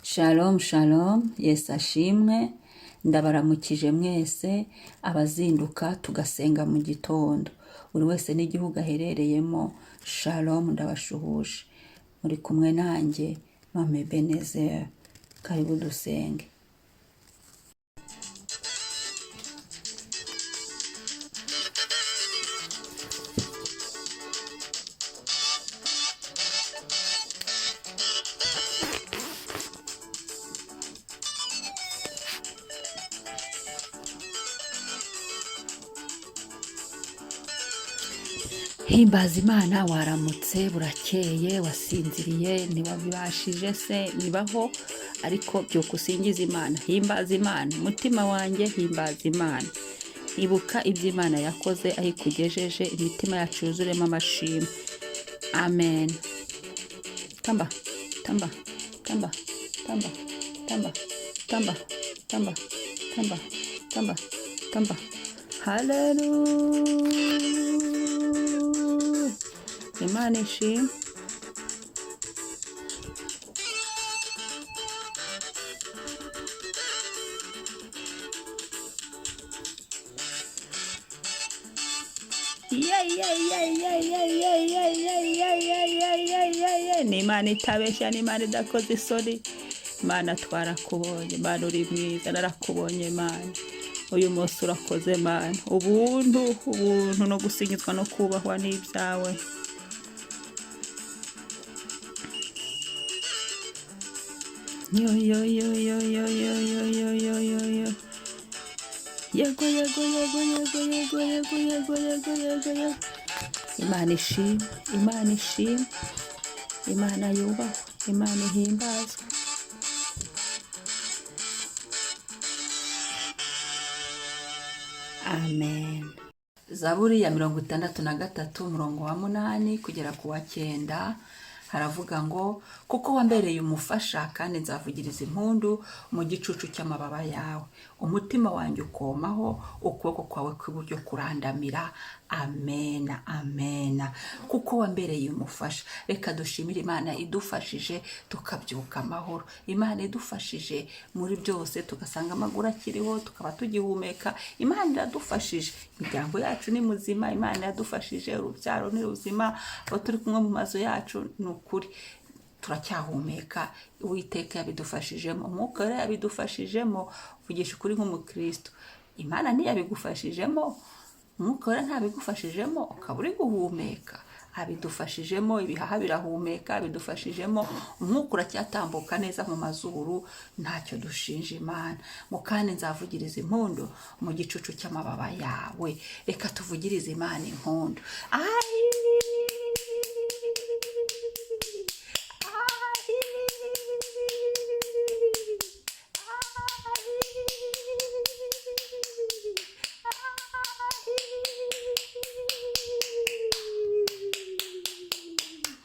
Shalom shalom, Yesu ashimwe, ndabaramukije mwese abazinduka tugasenga mu gitondo, buri wese n'igihugu aherereyemo. Shalom, ndabashuhuje, muri kumwe nanjye Mama Ebenezer. Karibu dusenge. Himbaza Imana, waramutse, burakeye, wasinziriye, ntiwabibashije se bibaho, ariko byuka usingize Imana. Himbaza Imana, mutima wanjye himbaza Imana. Ibuka ibyo Imana yakoze, aho ikugejeje, imitima yacu yuzuremo amashimwe. Amen. Tamba, tamba, tamba, tamba, tamba, tamba, tamba, tamba, tamba, tamba. Haleluya. Imana ishimwe. Yeah, yeah, yeah, yeah, yeah, yeah, yeah, yeah, yeah, yeah, yeah, yeah, yeah, yeah. Ni Imana itabeshya, ni Imana idakoze isoni. Imana twarakubonye, Imana uri mwiza, narakubonye Imana. Uyu munsi urakoze Mana. Ubuntu, ubuntu no gusingizwa no kubahwa ni ibyawe. Yo yo yo yo yo yo yo yo yo yo yo. Yego yego yego yego yego yego yego yego yego yego. Imana ishimwe, Imana ishimwe, Imana yubahwe, Imana ihimbazwe. Amen. Zaburi ya 63 umurongo wa 8 kugera ku wa 9 haravuga ngo: kuko wambereye umufasha, kandi nzavugiriza impundu mu gicucu cy'amababa yawe, umutima wanjye ukomaho, ukuboko kwawe kw'iburyo kurandamira. Amena, amena. Kuko wambereye umufasha. Reka dushimire Imana idufashije tukabyuka amahoro, Imana idufashije muri byose tugasanga amaguru akiriho, tukaba tugihumeka. Imana iradufashije, imiryango yacu ni muzima, Imana iradufashije, urubyaro ni ruzima, abo turi kumwe mu mazu yacu ni ukuri turacyahumeka. Uwiteka yabidufashijemo, Umwuka Wera yabidufashijemo. Vugisha ukuri nk'umukristo, Imana ntiyabigufashijemo, Umwuka Wera ntabigufashijemo, ukaba uri guhumeka. Abidufashijemo, ibihaha birahumeka, abidufashijemo, umwuka uracyatambuka neza mu mazuru, ntacyo dushinja Imana. Ngo kandi nzavugiriza impundu mu gicucu cy'amababa yawe. Reka tuvugirize Imana impundu. Ayi!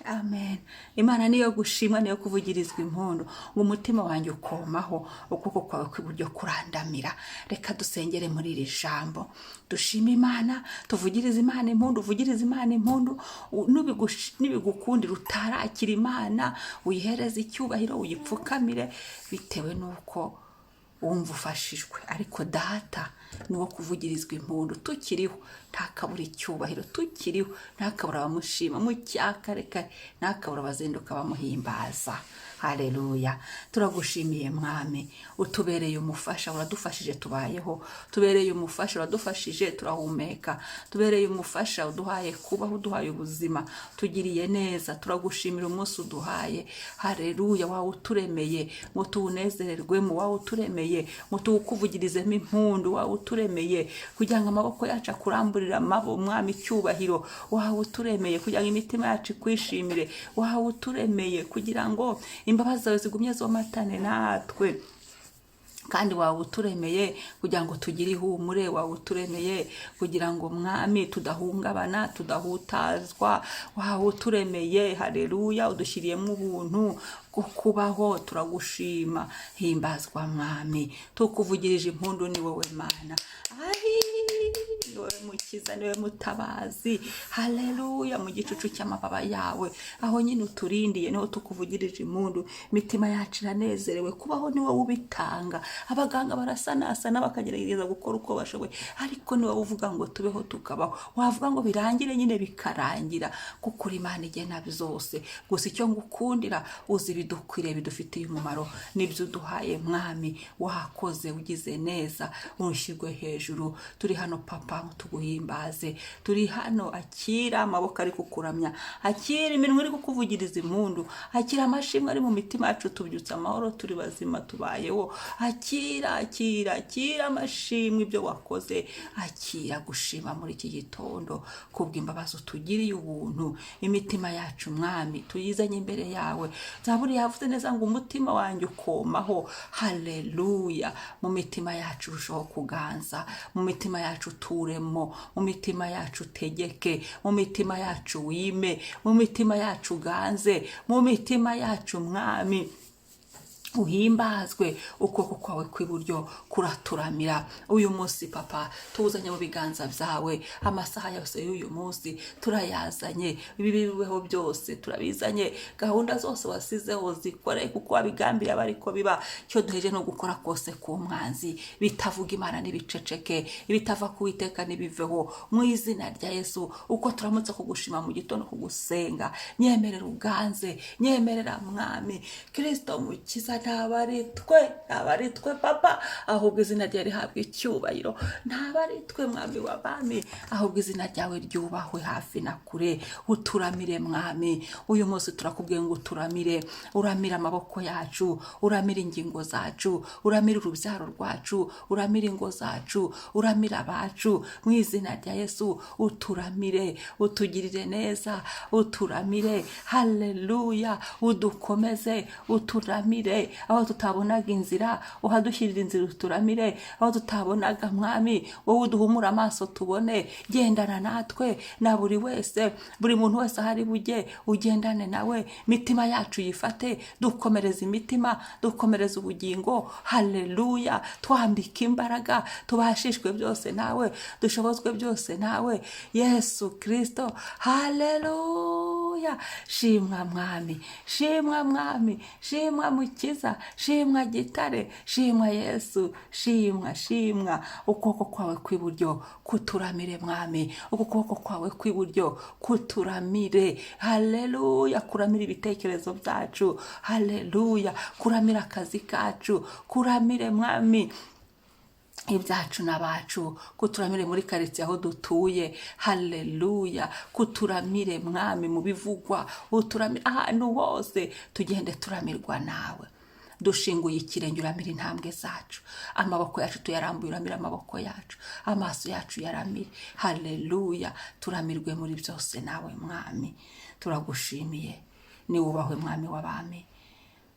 Amen. Imana niyo gushimwa, niyo kuvugirizwa impundu. Ngo umutima wanjye ukomaho, ukuboko kwawe kw'iburyo kurandamira. Reka dusengere muri iri jambo, dushime Imana, tuvugirize Imana impundu, uvugirize Imana impundu. Nibigukundira utarakira Imana, uyihereze icyubahiro, uyipfukamire bitewe n'uko wumva ufashijwe. Ariko Data ni uwo kuvugirizwa impundu. Tukiriho ntakabura icyubahiro, tukiriho ntakabura abamushima mu cyakarekare, ntakabura abazinduka bamuhimbaza. Haleluya. Turagushimiye Mwami, utubereye umufasha, uradufashije tubayeho, tubereye umufasha, uradufashije turahumeka, tubereye umufasha, uduhaye kubaho, uduhaye ubuzima, tugiriye neza, turagushimira umunsi uduhaye. Haleluya. Wawe uturemeye ngo tuwunezererwemo, wawe uturemeye ngo tuwukuvugirizemo impundu, wawe uturemeye kugira ngo amaboko yacu akuramburire amabo Mwami icyubahiro, wawe uturemeye kugira ngo imitima yacu ikwishimire, wawe uturemeye kugira ngo imbabazi zawe zigumye zomatane natwe, kandi wawe uturemeye kugira ngo tugire ihumure, wawe uturemeye kugira ngo Mwami tudahungabana, tudahutazwa, wawe uturemeye. Haleluya. Udushyiriyemo ubuntu bwo kubaho, turagushima. Himbazwa Mwami, tukuvugirije impundu, ni wowe Mana. Ahi, Ni wowe mukiza, ni wowe mutabazi. Haleluya! Mu gicucu cy'amababa yawe, aho nyine uturindiye, niho tukuvugirije impundu. Imitima yacu iranezerewe. Kubaho ni wowe ubitanga. Abaganga barasanasana, bakagerageza gukora uko bashoboye, ariko ni wowe uvuga ngo tubeho, tukabaho. Wavuga ngo birangire nyine, bikarangira, kuko uri Imana igena byose. Gusa icyo ngukundira, uzi ibidukwiriye, bidufitiye umumaro, nibyo uduhaye. Mwami, wakoze, ugize neza, ushyirwe hejuru. Turi hano, Papa, ngo tuguhimbaze. Turi hano. Akira amaboko ari kukuramya, akira iminwa iri kukuvugiriza impundu, akira amashimwe ari mu mitima yacu. Tubyutse amahoro, turi bazima, tubayeho. Akira, akira, akira amashimwe, ibyo wakoze. Akira gushima muri iki gitondo kubw'imbabazi utugiriye, ubuntu. Imitima yacu, Mwami, tuyizanye imbere yawe. Zaburi yavuze neza ngo umutima wanjye ukomaho. Haleluya! Mu mitima yacu urushaho kuganza, mu mitima yacu uturemo, mu mitima yacu utegeke, mu mitima yacu wime, mu mitima yacu uganze, mu mitima yacu, Mwami, uhimbazwe. Ukuboko kwawe kw'iburyo kuraturamira uyu munsi. Papa, tuwuzanye mu biganza byawe. Amasaha yose y'uyu munsi turayazanye. Ibi bibeho byose turabizanye. Gahunda zose wasizeho zikore, kuko wabigambiriye aba ariko biba. Icyo duheje no gukora kose ku mwanzi, bitavuga Imana n'ibiceceke, ibitava ku Witeka n'ibiveho mu izina rya Yesu. Uko turamutse kugushima mu gitondo, kugusenga, nyemerera uganze, nyemerera, Mwami Kirisito Mukiza. Ntaba ari twe, ntaba ari twe, Papa, ahubwo izina ryawe rihabwa icyubahiro. Ntaba ari twe, Mwami w'abami, ahubwo izina ryawe ryubahwe hafi na kure. Uturamire, Mwami. Uyu munsi turakubwiye ngo uturamire. Uramire amaboko yacu, uramire ingingo zacu, uramire urubyaro rwacu, uramire ingo zacu, uramire abacu mu izina rya Yesu. Uturamire, utugirire neza, uturamire. Haleluya! Udukomeze, uturamire. Aho tutabonaga inzira, uhadushyirira inzira, uturamire. Aho tutabonaga, Mwami, wowe uduhumura amaso tubone. Gendana natwe na buri wese, buri muntu wese aho ari bujye, ugendane nawe. Imitima yacu yifate, dukomereza imitima, dukomereza ubugingo. Haleluya! Twambike imbaraga, tubashishwe byose nawe, dushobozwe byose nawe, Yesu Kirisito. Haleluya! Shimwa, Mwami, shimwa, Mwami, shimwa, Mukiza, shimwa, Gitare, shimwa, Yesu, shimwa, shimwa. Ukuboko kwawe kw'iburyo kuturamire, Mwami. Ukuboko kwawe kw'iburyo kuturamire. Haleluya! Kuramira ibitekerezo byacu. Haleluya! Kuramira akazi kacu, kuramire, Mwami, ibyacu n'abacu. Kuturamire muri karitsiye aho dutuye. Haleluya! Kuturamire, Mwami, mu bivugwa, uturamire ahantu hose, tugende turamirwa nawe. Dushinguye ikirenge, uramira intambwe zacu. Amaboko yacu tuyarambuye, uramira amaboko yacu. Amaso yacu yaramire. Haleluya! Turamirwe muri byose nawe, Mwami. Turagushimiye, niwubahwe, Mwami w'abami.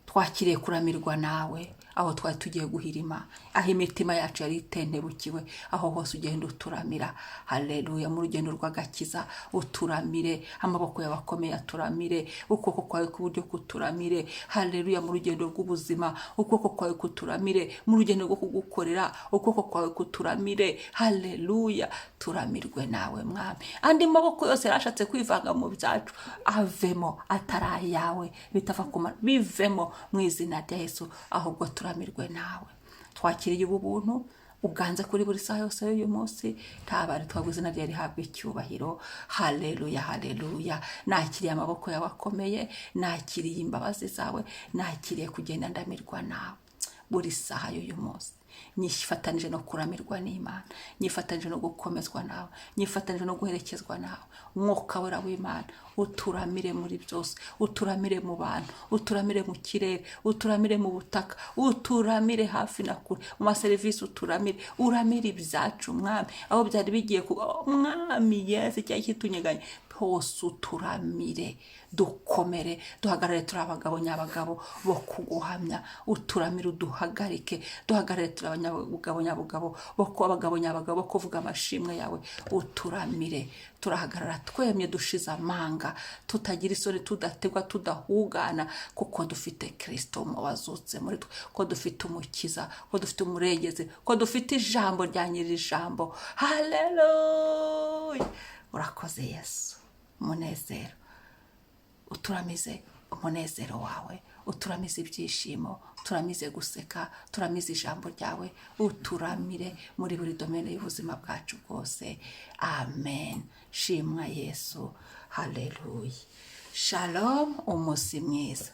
Twakiriye kuramirwa nawe. Aho twari tugiye guhirima, aho imitima yacu yari itentebukiwe, aho hose ugenda uturamira. Haleluya! Mu rugendo rw'agakiza uturamire, amaboko yawe akomeye aturamire, ukuboko kwawe kw'iburyo kuturamire. Haleluya! Mu rugendo rw'ubuzima, ukuboko kwawe kuturamire. Mu rugendo rwo kugukorera, ukuboko kwawe kuturamire. Haleluya! Turamirwe nawe, Mwami. Andi maboko yose yarashatse kwivanga mu byacu avemo, atari ayawe, bitava ku bivemo mu izina rya Yesu, ahubwo turamirwe nawe. Twakiriye ubu buntu, uganze kuri buri saha yose y'uyu munsi. Ntabari twabwo, izina ryawe rihabwa icyubahiro. Haleluya, haleluya! Nakiriye amaboko yawe akomeye, nakiriye imbabazi zawe, nakiriye kugenda ndamirwa nawe buri saha y'uyu munsi. Nyifatanije no kuramirwa n'Imana, nyifatanije no gukomezwa nawe, nyifatanije no guherekezwa nawe. Umwuka Wera w'Imana uturamire muri byose, uturamire mu bantu, uturamire mu kirere, uturamire mu butaka, uturamire hafi na kure, mu maserivisi uturamire, uramire ibyacu, Mwami. Aho byari bigiye ku Mwami Yesu cyari kitunyeganye. Hose uturamire, dukomere, duhagarare turi abagabo nyabagabo bo kuguhamya. Uturamire, uduhagarike, duhagarare turi abanyabugabo nyabugabo bo kuba abagabo nyabagabo bo kuvuga amashimwe yawe. Uturamire, turahagarara twemye, dushize amanga, tutagira isoni, tudategwa, tudahugana, kuko dufite Kirisito wazutse muri twe, ko dufite Umukiza, ko dufite Umurengezi, ko dufite ijambo rya nyiri ijambo. Haleluya! Urakoze Yesu. Umunezero, uturamize umunezero wawe, uturamize ibyishimo, uturamize guseka, uturamize ijambo ryawe, uturamire muri buri domaine y'ubuzima bwacu bwose. Amen. Shimwa Yesu. Haleluya. Shalom, umunsi mwiza.